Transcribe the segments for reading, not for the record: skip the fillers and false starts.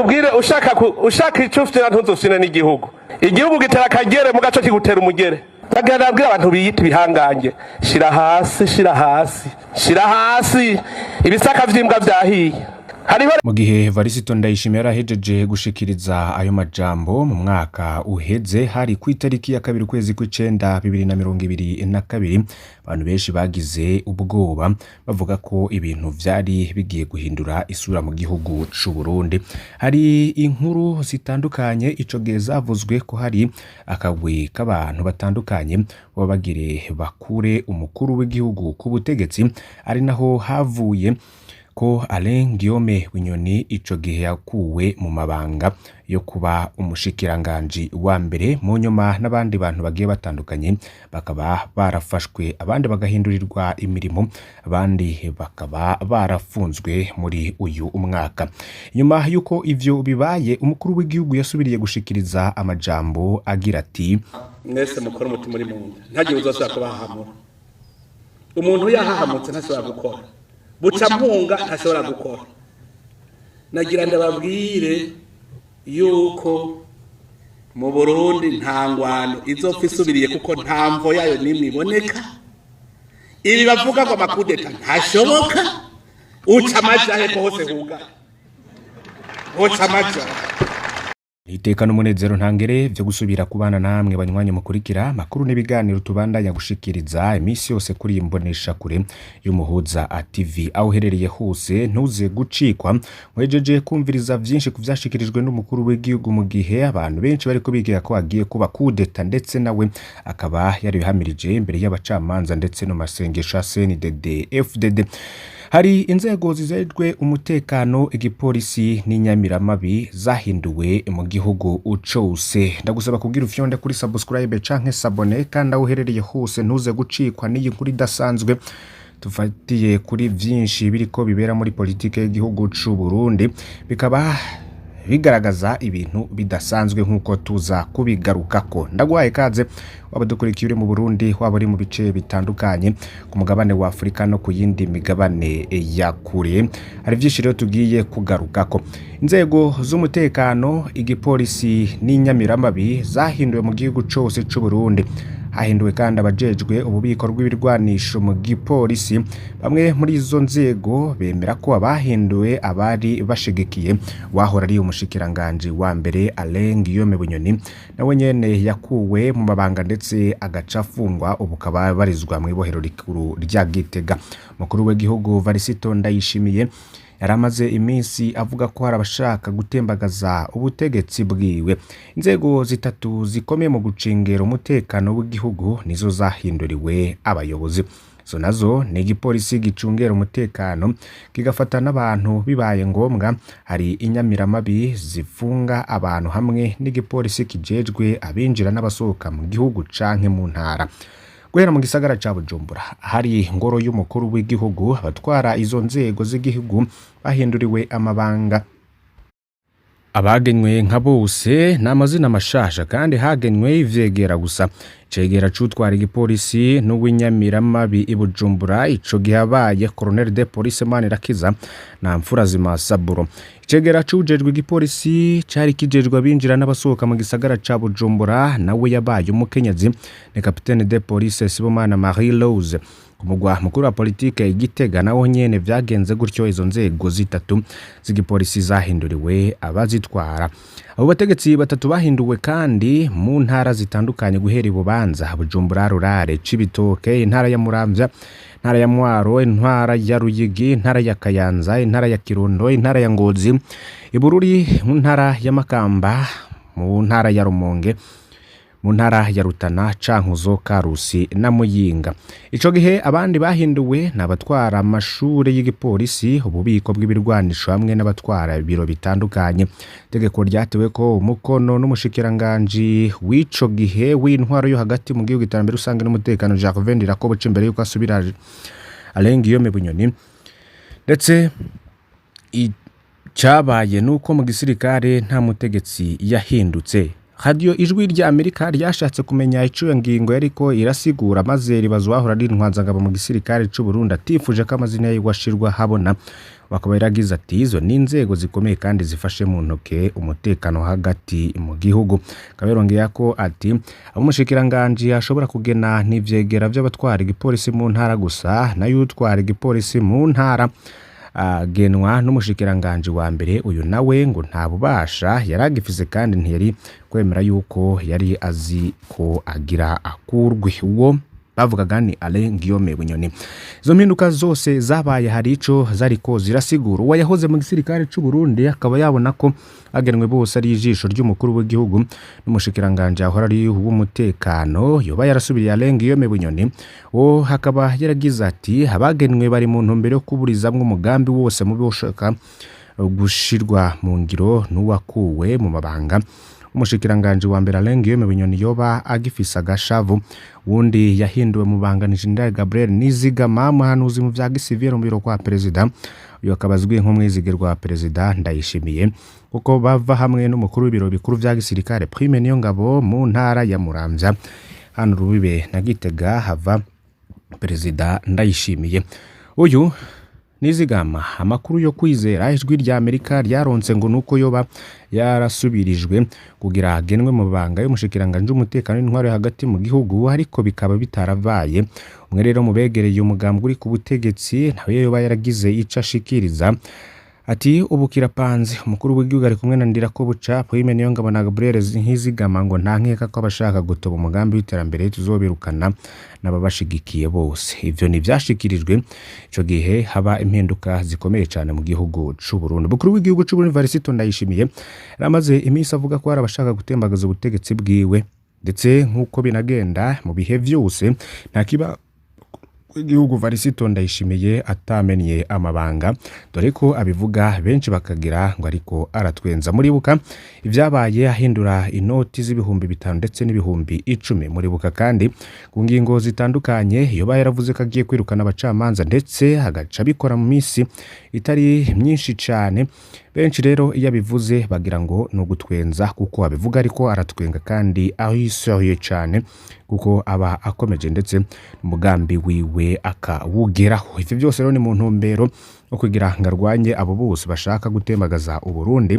Ubwire ushaka icyo ufite, ntuzufine n'igihugu. Igihugu gitera akagere mu gace kigutera umugere. Ndagira ndabwira abantu biyita ibihangange: shira hasi, shira hasi, shira hasi, ibisaka vy'imbwa vyahiye. Hariho Mu gihe Varisito Ndayishimiye yarahejeje gushikiriza ayo majambo mu mwaka uheze, hari ku itariki ya 2 ukwezi kw'icenda 2022, abantu benshi bagize ubwoba, bavuga ko ibintu vyari bigiye guhindura isura mu gihugu c'u Burundi. Hari inkuru zitandukanye ico gihe zavuzwe ko hari akagwi k'abantu batandukanye baba bagire bakure umukuru w'igihugu ku butegetsi, ari naho havuye ko Alain Guillaume Bunyoni ico gihe yakuwe mu mabanga yo kuba umushikiranganji wa mbere. Mu nyuma n'abandi bantu bagiye batandukanye bakaba barafashwe, abandi bagahindurirwa imirimo, abandi bakaba barafunzwe muri uyu mwaka. Nyuma y'uko ivyo bibaye, umukuru w'igihugu yasubiriye gushikiriza amajambo agira ati: Mwese mukora umutima uri mu nda, ntagire uzashobora kubahahamura. Umuntu yahahamutse ntashobora gukora, buca mpunga ntashobora gukora. Nagira ndababwire yuko mu Burundi nta ngwano izopfa isubiriye, kuko nta mvo yayo n'imwe iboneka. Ibi bavuga ngo amakudeta ntashoboka. Uca amajahe ko hose hugaye? Uca amajahe? Iteka n'umunezero ntangere vyo gusubira kubana namwe banywanyi mukurikira makuru n'ibiganiro tubandanya gushikiriza iminsi yose kuri imbonesha kure y'Umuhuza TV. Aho uherereye hose, ntuze gucikwa. Muhejeje kumviriza vyinshi ku vyashikirijwe n'umukuru w'igihugu mu gihe abantu benshi bariko bigira ko agiye kuba kudeta, ndetse nawe akaba yaribihamirije imbere y'abacamanza ndetse no masengesho ya CNDD FDD. Hari inzego zijejwe umutekano, igipolisi n'inyamiramabi, zahinduwe mu gihugu cose. Ndagusaba kubwira ufyonde kuri subscribe canke s'abonner, kandi aho uherereye hose ntuze gucikwa n'iyi nkuru idasanzwe tufatiye kuri vyinshi biriko bibera muri politike y'igihugu c'u Burundi, bikaba bigaragaza ibintu bidasanzwe nk'uko tuza kubigarukako. Ndaguhaye kaze, waba dukurikiye uri mu Burundi, waba uri mu bice bitandukanye ku mugabane wa Afurika no ku yindi migabane ya kure. Hari vyinshi rero tugiye kugarukako. Inzego z'umutekano, igipolisi n'inyamiramabi zahinduwe mu gihugu cose c'u Burundi. Hahinduwe kandi abajejwe ububiko bw'ibirwanisho mu gipolisi. Bamwe muri izo nzego bemera ko abahinduwe abari bashigikiye wahora ari umushikiranganji wa mbere Alain Guillaume Bunyoni, nawe nyene yakuwe mu mabanga ndetse agaca afungwa, ubu akaba abarizwa mw'ibohero rikuru rya Gitega. Mukuru w'igihugu Varisito Ndayishimiye yaramaze iminsi avuga ko hari abashaka gutembagaza ubutegetsi bwiwe. Inzego zitatu zikomeye mu gucungera umutekano w'igihugu nizo zahinduriwe abayobozi. Izo nazo ni igipolisi gicungera umutekano kigafata n'abantu bibaye ngombwa, hari inyamiramabi zifunga abantu, hamwe n'igipolisi kijejwe abinjira n'abasohoka mu gihugu canke mu ntara. Guhera mu gisagara ca Bujumbura, hari ngoro y'umukuru w'igihugu, abatwara izo nzego z'igihugu bahinduriwe amabanga. Abagenywe nka bose ni amazina mashasha, kandi hagenywe ivyegera gusa. Icegera c'utwara igipolisi n'uw'inyamiramabi i Bujumbura ico gihe abaye Colonel de Police Manirakiza na Mfurazima Saburo. Icegera c'uwujejwe igipolisi cari kijejwe abinjira n'abasohoka mu gisagara ca Bujumbura nawe yabaye umukenyezi, ni Capitaine de Police Sibomana Marie Rose. Ku mugwa mukuru wa politike i Gitega naho nyene vyagenze gutyo, izo nzego zitatu z'igipolisi zahinduriwe abazitwara. Abo bategetsi batatu bahinduwe kandi mu ntara zitandukanye, guhera i Bubanza, Bujumbura Rurare, Cibitoke, intara ya Muramvya, intara ya Mwaro, intara ya Ruyigi, intara ya Kayanza, intara ya Kirundo, intara ya Ngozi, i Bururi, mu ntara ya Makamba, mu ntara ya Rumonge, mu ntara ya Rutana, Cankuzo, Karusi na Muyinga. Ico gihe abandi bahinduwe ni abatwara amashure y'igipolisi, ububiko bw'ibirwanisho hamwe n'abatwara ibiro bitandukanye. Itegeko ryatewe ko umukono n'umushikiranganji w'ico gihe w'intwaro yo hagati mu gihugu, iterambere rusange n'umutekano, Gervais Ndirakobuca, imbere yuko asubira Alain Guillaume Bunyoni. Ndetse icabaye nuko mu gisirikare nta mutegetsi yahindutse. Radiyo Ijwi rya Amerika ryashatse kumenya ico iyo ngingo yariko irasigura, maze ribaza uwahora ari intwazangabo mu gisirikare c'u Burundi atifuje ko amazina yiwe ashirwa habona. Bakaba yaragize ati: "Izo ni inzego zikomeye kandi zifashe mu ntoke umutekano hagati mu gihugu." Akaba yarongeyeko ati: "Umushikiranganji ashobora kugena n'ivyegera vy'abatwara igipolisi mu ntara gusa, nayo utwara igipolisi mu ntara agenwa n'umushikiranganji wa mbere. Uyu nawe ngo nta bubasha yaragifise kandi ntiyari kwemera yuko yari azi ko agira akurwe." Uwo bavugaga ni Alain Guillaume Bunyoni. Izo mpinduka zose zabaye hari ico zariko zirasigura. Uwo yahoze mu gisirikare c'u Burundi akaba yabona ko agenwe bose ari ijisho ry'umukuru w'igihugu n'umushikiranganji ahora ari uw'umutekano yoba yarasubiriye Alain Guillaume Bunyoni. Wo hakaba yaragize ati: "Abagenwe bari mu ntumbero yo kuburizamwo umugambi wose mubi ushaka gushirwa mu ngiro n'uwakuwe mu mabanga umushikiranganji wa mbere Alain Guillaume Bunyoni yoba agifise agashavu." Wundi yahinduwe mu banga ni General Gabriel Nizigama, muhanuzi mu vya gisivile mu biro kwa perezida. Uyu akaba azwi nk'umwizigirwa wa perezida Ndayishimiye, kuko bava hamwe n'umukuru w'ibiro bikuru vya gisirikare Prime Niyongabo mu ntara ya Muramvya, hano Rubibe na Gitega hava perezida Ndayishimiye. Uyu Nizigama, amakuru yo kwizera Ijwi rya Amerika ryaronse ngo nuko yoba yarasubirijwe kugira agenwe mu banga y'umushikiranganji w'umutekano n'intwaro yo hagati mu gihugu, ariko bikaba bitarabaye. Umwe rero mu begereye umugambi uri ku butegetsi nawe yoba yaragize ico ashikiriza ati: "Ubu kirapanze. Umukuru w'igihugu ari kumwe na Ndirakobuca, Prime Niyongabo na Gabriel Ntizigama. Ngo nta nkeka ko abashaka gutoba umugambi w'iterambere tuzobirukana n'ababashigikiye bose." Ivyo ni vyashikirijwe ico gihe haba impinduka zikomeye cane mu gihugu c'u Burundi. Umukuru w'igihugu c'u Burundi Evariste Ndayishimiye yaramaze iminsi avuga ko hari abashaka gutembagaza ubutegetsi bwiwe, ndetse nk'uko binagenda mu bihe vyose, nta kiba w'igihugu Varisito Ndayishimiye atamenye amabanga, dore ko abivuga benshi bakagira ngo ariko aratwenza. Muribuka ibyabaye ahindura inoti z'ibihumbi 5 ndetse n'ibihumbi 10. Muribuka kandi ku ngingo zitandukanye yoba yaravuze ko agiye kwirukana abacamanza, ndetse agaca abikora mu minsi itari myinshi cane. Benshi rero iyo abivuze bagira ngo ni ugutwenza, kuko abivuga ariko aratwenga kandi ahisohoye cane, kuko aba akomeje ndetse umugambi wiwe akawugeraho. Ivyo byose rero ni mu ntumbero yo kugira ngo arwanye abo bose bashaka gutembagaza Uburundi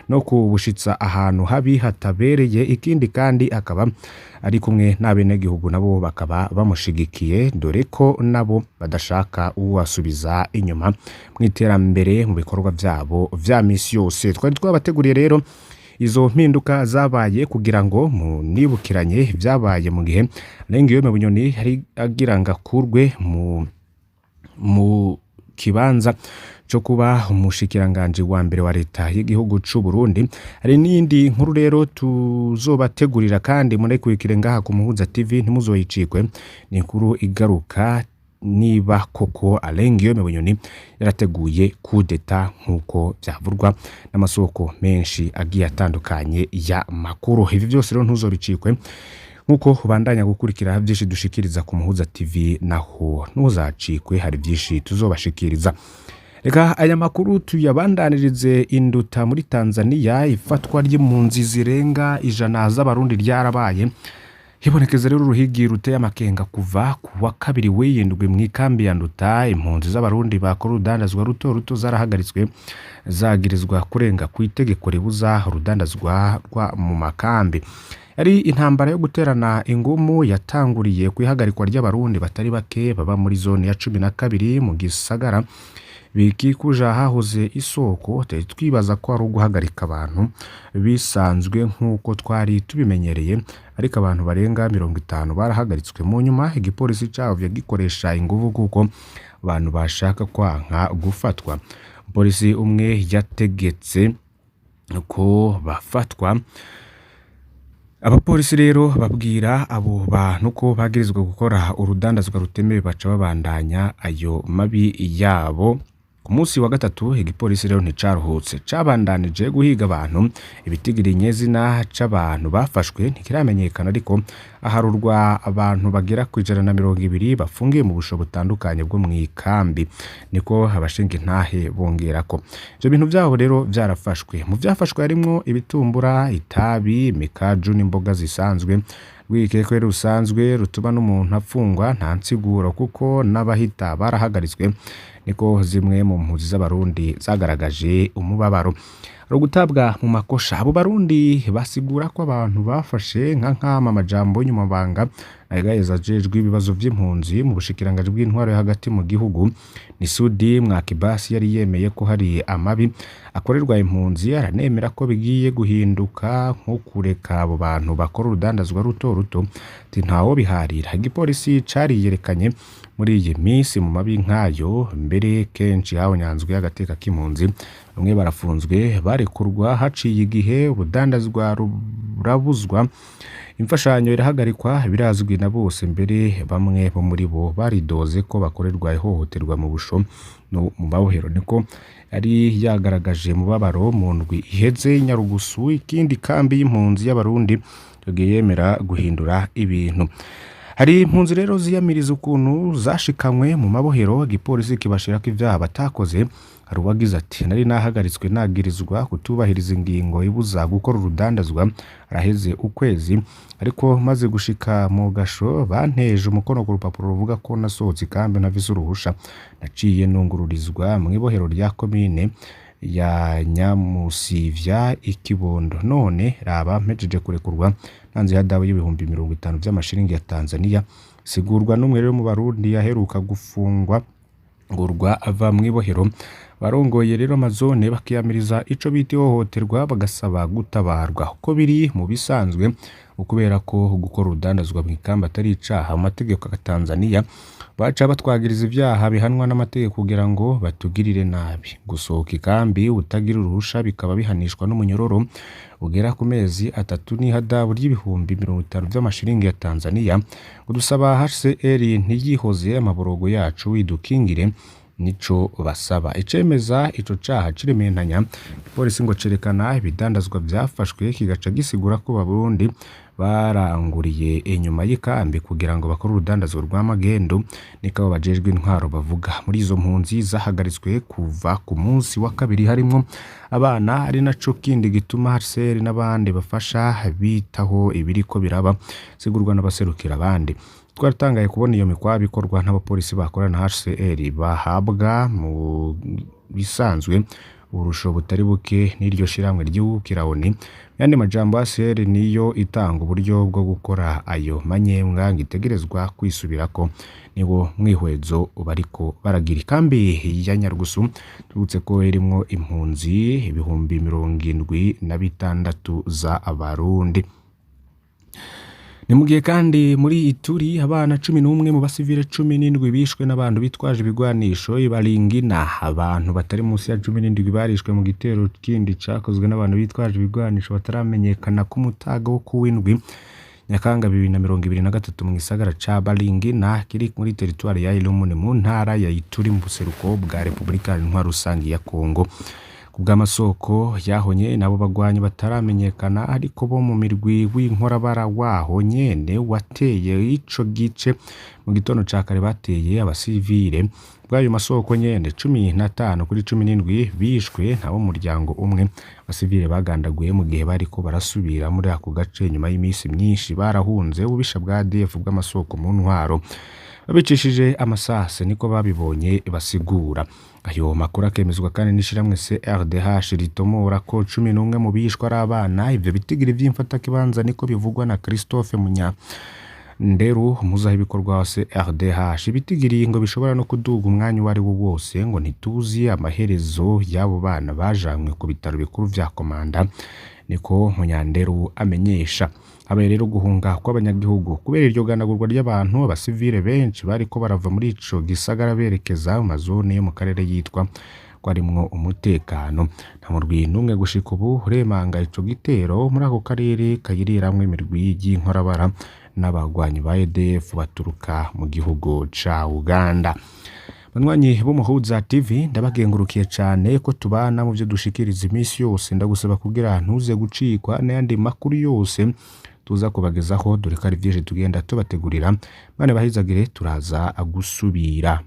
no kubushitsa ahantu habi hatabereye. Ikindi kandi akaba ari kumwe n'abenegihugu, nabo bakaba bamushigikiye, dore ko nabo badashaka uwasubiza inyuma mu iterambere mu bikorwa vyabo vya misi yose. Twari twabateguriye rero izo mpinduka zabaye kugira ngo munibukiranye ibyabaye mu gihe Alain Guillaume Bunyoni yari agira ngo akurwe mu kibanza cyo kuba umushikiranganji wa mbere wa leta y'igihugu c'u Burundi. Hari n'iyindi nkuru rero tuzobategurira kandi murekurikire ngaha ku Muhuza TV, ntimuzoyicikwe. Ni inkuru igaruka niba koko Alain Guillaume Bunyoni yarateguye kudeta nk'uko byavurwa n'amasoko menshi agiye atandukanye ya makuru. Ibi byose rero ntuzobicikwe nk'uko ubandanya gukurikira byinshi dushikiriza ku Muhuza TV, naho ntuzacikwe, hari byinshi tuzobashikiriza. Reka aya makuru tuyabandanirize Induta muri Tanzania. Ifatwa ry'impunzi zirenga 100 z'Abarundi ryarabaye, hibonekeza rero uruhigi ruteye amakenga kuva ku wa kabiri w'iyindwi mu ikambi ya Nduta. Impunzi z'Abarundi bakora urudandazwa ruto ruto zarahagaritswe, zagirizwa kurenga ku itegeko ribuza urudandazwa rwa mu makambi. Yari intambara yo guterana ingumu yatanguriye ku ihagarikwa ry'Abarundi batari bake baba muri zone ya 12 mu gisagara bikikuje ahahoze isoko. Twari twibaza ko ari uguhagarika abantu bisanzwe nk'uko twari tubimenyereye, ariko abantu barenga 50 barahagaritswe. Mu nyuma igipolisi cyavuye gikoresha inguvu kuko abantu bashaka kwanka gufatwa. Polisi umwe yategetse ko bafatwa. Abapolisi rero babwira abo bantu ko bagirizwa gukora urudandazwa rutemewe, baca babandanya ayo mabi yabo. Ku munsi wa gatatu igipolisi rero nticaruhutse, cabandanije guhiga abantu. Ibitigiri nyezina c'abantu bafashwe ntikiramenyekana, ariko aharurwa abantu bagera ku 120 bafungiye mu busho butandukanye bwo mw'ikambi, niko abashinga intahe bongerako. Ivyo bintu vyabo rero vyarafashwe. Mu vyafashwe harimwo ibitumbura, itabi, imikaju n'imboga zisanzwe. Rwikekwe rusanzwe rutuma n'umuntu afungwa nta nsiguro, kuko n'abahita barahagaritswe, niko zimwe mu mpunzi z'Abarundi zagaragaje umubabaro. Hari ugutabwa mu makosha. Abo Barundi basigura ko abantu bafashe nka nkama amajambo y'umunyamabanga ayegayeza ajejwe ibibazo vy'impunzi mu bushikiranganji bw'intwaro yo hagati mu gihugu, ni Sudi Mwakibasi, yari yemeye ko hari amabi akorerwa impunzi, aranemera ko bigiye guhinduka, nko kureka abo bantu bakora urudandazwa ruto ruto. Ati ntawo biharira, igipolisi cariyerekanye muri iyi minsi mu mabi nkayo, mbere kenshi habonyanzwe agateka k'impunzi. Bamwe barafunzwe, barekurwa haciye igihe, urudandazwa rurabuzwa, imfashanyo irahagarikwa, birazwi na bose. Mbere bamwe bo muri bo baridoze ko bakorerwa ihohoterwa mu busho no mu mabohero, niko yari yagaragaje mubabaro mu ndwi iheze. Nyarugusu, ikindi kambi y'impunzi y'Abarundi, yagiye yemera guhindura ibintu. Hari impunzi rero ziyamiriza ukuntu zashikanywe mu mabohero, igipolisi kibashirako ivyaha batakoze. Hari uwagize ati: "Nari nahagaritswe nagirizwa kutubahiriza ingingo ibuza gukora urudandazwa, araheze ukwezi, ariko maze gushika mu gasho banteje umukono ku rupapuro ruvuga ko nasohotse ikambi ntafise uruhusha. Naciye nungururizwa mw'ibohero rya komine ya Nyamusivya ikibondo. None raba mpejeje kurekurwa ntanze ihadabu y'ibihumbi 50 vy'amashiringi ya Tanzania." Sigurwa n'umwe rero mu Barundi yaheruka gufungwa ngurwa ava mw'ibohero. Barongoye rero amazone bakiyamiriza ico bita ihohoterwa, bagasaba gutabarwa uko biri mu bisanzwe, ukubera ko gukora urudandazwa mw'ikamba atari icaha mu mategeko ya Tanzania, baca batwagiriza ivyaha bihanwa n'amategeko kugira ngo batugirire nabi. Gusohoka ikambi utagira uruhusha bikaba bihanishwa n'umunyororo ugera ku mezi 3 n'ihadabu ry'ibihumbi 50 vy'amashiringi ya Tanzania. Udusaba HCR ntiyihoze amaborogo yacu, idukingire, nico basaba. Icemeza ico caha cirementanya ipolisi ngo cerekana ibidandazwa vyafashwe, kigaca gisigura ko Barundi baranguriye inyuma y'ikambi kugira ngo bakore urudandazwa rw'amagendo, niko abo bajejwe intwaro bavuga. Muri izo mpunzi zahagaritswe kuva ku munsi wa kabiri harimwo abana, ari naco kindi gituma HCR n'abandi bafasha bitaho ibiriko biraba, sigurwa n'abaserukira abandi. Twaratangaye kubona iyo mikwabo ikorwa n'abapolisi bakorana na HCR, bahabwa mu bisanzwe uburusho butari buke n'iryo shirahamwe ry'ubukira ONU. Yandi majambo, HCR niyo itanga uburyo bwo gukora ayo manyembwa, ngo itegerezwa kwisubirako, niwo mwihwezo bariko baragira. Ikambi ya Nyarugusu tubutse ko irimwo impunzi 76,000 z'Abarundi. Ni mu gihe kandi muri Ituri abana 11 mu basivile 17 bishwe n'abantu bitwaje ibigwanisho ibaringina. Abantu batari munsi ya 17 barishwe mu gitero kindi cakozwe n'abantu bitwaje ibigwanisho bataramenyekana ku mutaga wo kuwindwi Nyakanga 2023 mu gisagara ca Baringina kiri muri teritwari ya Irumu mu ntara ya Ituri mu buseruko bwa Repubulika Intwaro Rusangi ya Kongo. Kubw'amasoko yahonye nabo bagwanyi bataramenyekana, ariko bo mu mirwi w'inkorabara waho nyene wateye ico gice mu gitondo ca kare, bateye abasivile. Bw'ayo masoko nyene, 15 kuri 17 bishwe nabo muryango umwe. Abasivile bagandaguye mu gihe bariko barasubira muri ako gace nyuma y'imisi myinshi barahunze ububisha bwa ADF, bw'amasoko mu ntwaro, babicishije amasase, niko babibonye basigura. Ayo makuru akemezwa kandi n'ishiramwe CRDH ritomora ko 11 mu bishwe ari abana. Ivyo bitigiri vy'imfatakibanza niko bivugwa na Christophe Munya Nderu, umuzahibikorwa wa CRDH. Ibitigiri ngo bishobora no kuduga umwanya uwo ari wo wose, ngo ntituzi amaherezo y'abo bana bajanywe ku bitaro bikuru vya Komanda, niko Munyanderu amenyesha. Habaye rero guhunga kw'abanyagihugu kubera iryo ganagurwa ry'abantu. Abasivile benshi bariko barava muri ico gisagara berekeza mu mazone yo mu karere yitwa ko arimwo umutekano. Nta murwi n'umwe gushika ubu uremanga ico gitero muri ako karere kayiriramwo imirwi y'inkorabara n'abagwanyi ba ADF baturuka mu gihugu ca Uganda. Banywanyi b'Umuhuza TV, ndabagengurukiye cane ko tubana mu vyo dushikiriza iminsi yose. Ndagusaba kugira ntuze gucikwa n'ayandi makuru yose tuza kubagezaho, dore ko ari vyinshi tugenda tubategurira. Bane bahizagire, turaza gusubira.